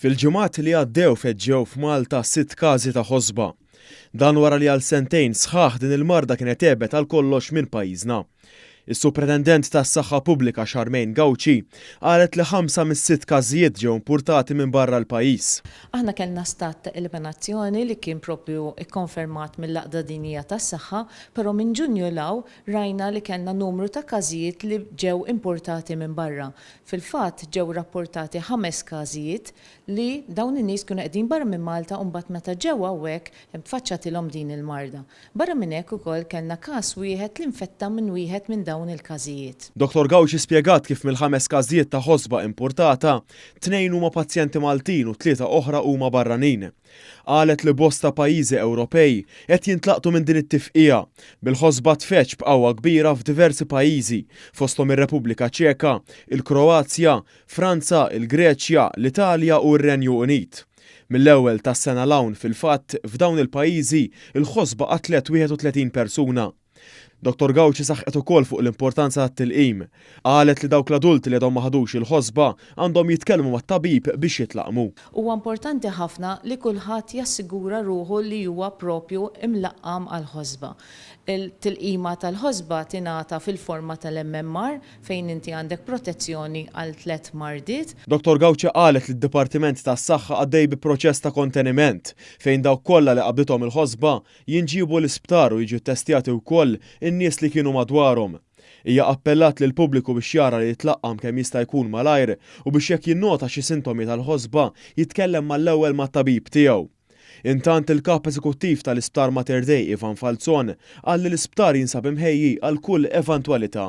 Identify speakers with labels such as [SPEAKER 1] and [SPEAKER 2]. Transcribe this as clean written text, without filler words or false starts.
[SPEAKER 1] Fil-ġimgħat li għaddew feġġew f'Malta sitt każi ta' ħosba. Dan wara li għal sentejn sħaħ din il-marda kienet għebet għal kollox minn pajjiżna. Is-Supretendent tas-Saħħa Pubblika Charmaine Gauci qalet li ħamsa mis-sitt każijiet ġew impurtati minn barra l-pajjiż.
[SPEAKER 2] Aħna kellna stat ta' eliminazzjoni li kien proprju kkonfermat mill-Għaqda Dinjija tas-Saħħa, però minn Ġunju 'l hawn rajna li kellna numru ta' każijiet li ġew impurtati minn barra. Fil-fatt ġew rapportati ħames każijiet li dawn in-nies kienu qegħdin barra minn Malta u mbagħad meta ġew hawnhekk tfaċċatilhom din il-marda. Barra minn hekk ukoll kellna każ wieħed li nfetta minn wieħed minn dawn il-każijiet.
[SPEAKER 1] Dottor Gauci spjegat kif mill-ħames każijiet ta' ħosba impurtata, tnejn huma pazjenti Maltin u tlieta oħra huma barranin. Qalet li bosta pajjiżi Ewropej qed jintlaqtu minn din it-tifqigħa, bil-ħosba tfeġġ b'qawwa kbira f'diversi pajjiżi, fosthom ir-Repubblika Ċeka, il-Kroazja, Franza, il-Greċja, l-Italja u r-Renju Unit. Mill-ewwel tas-sena 'l hawn, fil-fatt, f'dawn il-pajjiżi, il-ħosba qatlet 31 persuna. Dottor Gauci saħqet ukoll fuq l-importanza tat-tilqim. Qalet li dawk l-adulti li għadhom ma ħadux il-ħosba għandhom jitkellmu mat-tabib biex jitlaqqmu.
[SPEAKER 2] Huwa importanti ħafna li kulħadd jassigura ruħu li huwa propju imlaqqam għall-ħosba. Il-tilqima tal-ħosba tingħata fil-forma tal-MMR fejn inti għandek protezzjoni għal tlett mardiet.
[SPEAKER 1] Dottor Gauci qalet li d-Dipartiment tas-Saħħa għaddej bi proċess ta' konteniment fejn dawk kollha li qabdithom il-ħosba Jinġiebu l-isptar u jiġu ttestjati wkoll in-nies li kienu madwarhom. Hija appellat lill-pubbliku biex jara li jitlaqqam kemm jista' jkun malajr u biex jekk jinnota xi sintomi tal-ħosba jitkellem mal-ewwel mat-tabib tiegħu. Intant il-Kap Eżekuttiv tal-Isptar Mater Dei Ivan Falzon qal li l-isptar jinsab imħejji għal kull eventwalità.